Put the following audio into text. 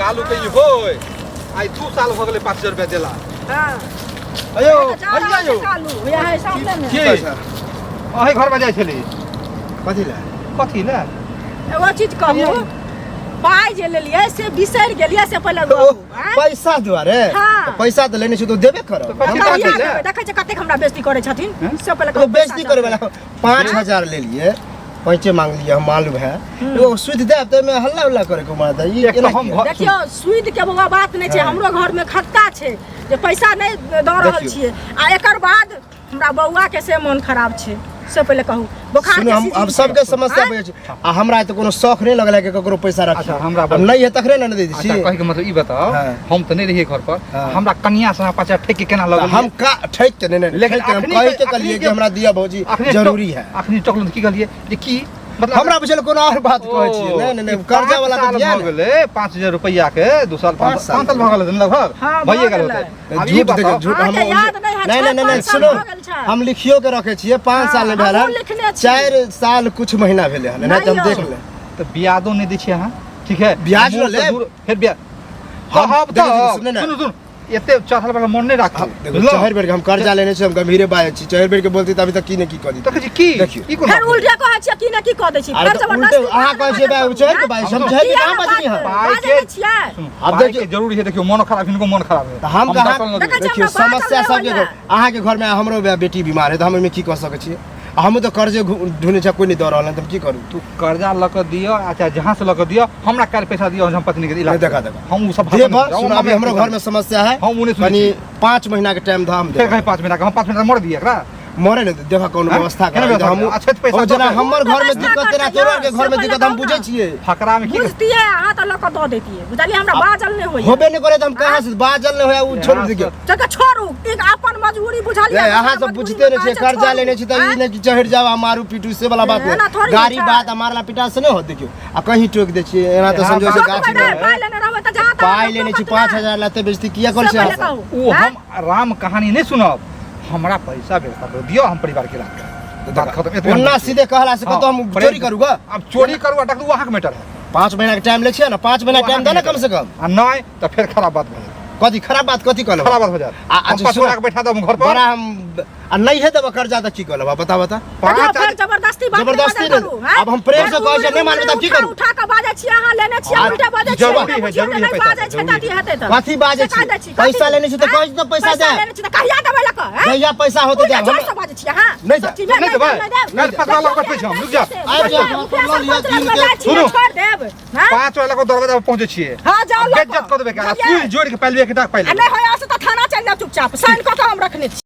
कालू के ई होय आइ 2 साल भऽ गेलै 5000 रुपया देला। हाँ। अयो जा रहल भैया छै यौ कालू, भैया है सामने में। की अहीं घर में जाइ छली? कथी लए? कथी लए? एगो चीज कहू, पाइ जे लेलियै से बिसरि गेलियै से पहिले कहू, आँय? पैसा दुआरे? हाँ। तऽ पैसा तऽ लेने छी तऽ देबे करब। तऽ कथी कहिया कथी लए? देबै? देखै छियै कतेक हमरा बेइज्जती करै छथिन, हैं? से पहिले तो कहू, बेइज्जती पैसा करे वाला 5000 लेलिए, पैंचे मांगलिए हम, मालूम है एगो सुध देब तऽ एहिमे हल्ला उल्ला करे के मार ई एक तऽ केना हम किया? देखियौ, सुद के बौआ बात नहि छै। हाँ। हमरो घर में खतका छै जे पैसा नहि दऽ रहल देखियौ। छियै, आ एकर बाद हमरा बौआ के से मोन खराब छै, से पहिले कहू। बोखार सुनू, के हम सीजन हम छै। सबके समस्या आँय? बुझै छी, आ हमरा तऽ कोनो शौख नहि लगल है कि ककरो पैसा रखी। अच्छा, हमरा अब नहि है तखने ने दै छी। अच्छा, कहै के मतलब ई बताओ, हाँ। हम तऽ नहि रहियै घर पर, हाँ। हमरा कनिया से 5000 ठकि के केना लगल? हम का ठकि के नहि, नहि लेकिन ठकि के हम अखनी कहि के- के कहलियै अखनी कि के- हमरा दिअ भौजी, अखनी जरूरी है। अखनी टोकलहुँ तऽ की कहलियै जे की मतलब हमरा बुझल कोनो और बात कहै छियै। ओ, नहि नहि नहि ई कर्जा पाँच वाला तऽ साल दिया भऽ ने। गेलै 5000 रुपैआ के 2 साल पाँच 5 साल भऽ गेल हेतै लगभग, हाँ, भइए भऽ गेल गेलै। होतै। आब ई झूठ देखियौ, बताउ झूठ हम अहाँके याद नहि है, नहि नहि नहि पाँच साल सुनू, भऽ गेल छै। हम लिखियो के रखे छियै, 5 हाँ, साल नहि भेल हमहूँ हन, लिखने छियै। 4 साल कुछ महीना भेलै हन, नहि तऽ हम नहि देख यौ। ले। तऽ ब्याजो नहि दै छियै अहाँ, ठीक है? ब्याज मोन लऽ तऽ लेब। दूर- फेर ब्याज हम कहब देखियौ, तऽ सुनू ने। सुनू सुनू, एते चढ़ल वाला मोन नहि राखू, देखो, बुझलहुँ? चहरि बेर के हम कर्जा लेने छी, हम गंभीरे बाजै छी। चहरि बेर के बोलती तऽ अभी तक की ने की कऽ तऽ दितै। कहै छी की? देखियौ। ई कोन फेर बात भेलै? उल्टे कहै छियै, की ने की कऽ दै छी। अरे फेर तऽ जबरदस्ती उल्टे अहाँ कहै छियै, बाजै चहरि के बाजै छी, हम चहरि के कहाँ बजनी हन? पाइ बाजै के- नहि छियै। सुनू, आब पाइ देखियौ। के जरूरी है, देखियौ मोनो खराब, हिनको मोन खराब है। तऽ हम कहाँ दखल नहि देखै देबै। छियै, देखियौ, हमरा बाजल समस्या नहि सबके होइए। घर, अहाँके घरमे हमरो बेटी बीमार है तऽ हम ओहिमे की कऽ सकै छियै? आ हमहूँ तऽ कर्जे ढूँढै छियै, कोइ नहि दऽ रहल हन, तऽ हम की करू? तू कर्जा लऽ कऽ दिअ, अच्छा जहाँ से लऽ कऽ दिअ, हमरा काल्हि पैसा दिअ, हम पत्नी के इलाज नहीं, देखा, करब। देखा। हम उ सब भाषण देब, नहि सुनब। सुन, अभी हमरो घरमे समस्या है, हम उ नहि सुनै कनि छी। 5 महीना के टाइम दऽ, हम फेर देब। कहीं 5 महीना के, हम 5 महीना मर दिए एकरा। मरे नहि, देखा कोनो हाँ? व्यवस्था केना कर। व्यवस्था हम करबै? अच्छा, तऽ पैसा ओ जेना दऽ दे। हमर घरमे व्यवस्था दिक्कत तेना करतै तोरो आरके यौ, घरमे से दिक्कत हम पहिले बुझै कहू छियै। फकरा में की बुझतियै अहाँ तऽ लऽ कऽ दऽ दैतियै, बुझलियै? हमरा बाजल नहि होइए। होबे नहि करे तऽ हम कहाँ से बाजल नहि होय, ओ छोड़ दियौ। चल छोड़ू, एक अपन मजबूरी बुझलियै। ए, अहाँ सब बुझते नहि छियै, कर्जा लेने छी तऽ ई नहि कि चढ़ि जाउ आ मारू पीटू से वाला बात एना नहि। थोड़ी गाड़ी होइ छै। बात आ मारला पीटा से नहि होत। देखियौ, आ कहीं टोकि दै छियै एना तऽ इएह समझो से बात गाछ छै। मे पाइ लेने रहबै तऽ जहाँ तहाँ पाइ लेने छी टोकत ना। 5000 लेते बेइज्जती किया करै से छी पहिले अहाँ सब? कहू। ओ आँय? हम राम कहानी नहि सुनब, हमरा पैसा व्यवस्था कर दियौ, हम परिवार के इलाज करब, बात खत्म, एतबे हम ओना बोलै छी। सीधे कहला से कतौ हम हाँ, चोरी करू ग? अब चोरी करू आ डकू अहाँके मैटर है। 5 महीना के टाइम लै छियै ने, 5 महीना टाइम दे ने कम से कम। आ नहि तऽ फेर खराब बात भऽ जायत। कथी खराब बात, कथी कहलहुँ? खराब बात हो जायत। आ हम अच्छा, 5 सुन। गोटा के बैठा देब घर पर। बड़ा हम आ नहीं है देब कर्जा तऽ की कहलहुँ, बता बता। पाँच देखियौ, फेर आदमी- जबरदस्ती बात नहि जबरदस्ती बाजल नहि। करू, हैं? आब हम प्रेम से फेर कहै छियै, नहि मानबै तऽ की उठा करू? उठा कऽ बाजै छियै, अहाँ लेने छियै, आ, उल्टा बाजै छियै, जरूरी है, बुझियौ जरूरी जे है नहि पैसा, बाजै छै जरूरी तऽ अथी हेतै तऽ। कथी बाजै से कहि छी? दै छी, पैसा कथी? लेने छी तऽ हैं? कहै छी तऽ पैसा पैसा दे। लेने छी तऽ कहिया देबै लऽ कऽ, हैं? जहिया पैसा होतै उल्टा देब। जोर से बाजै छियै अहाँ। नहि सब चीज नहि नहि देब, देबै। नहि देब। नहि, 5 लाख बैठबै छी हम, रुकि जा। आबि जाउ, मुखिया लऽ लिअ, सरपंच कीन लगमे के। जाइ छी, सुनू। छोड़ि देब, हैं? 5 वाला को दरवाजा पर पहुंचे छियै। हाँ, जाउ लऽ कऽ। बेइज्जत कऽ देबै, बुझलियै? सुई जोड़ि के पहिले एकटा आ पहिले नहि होय से तऽ थाना चलि जाउ चुपचाप, साइन कऽ कऽ हम रखने छी।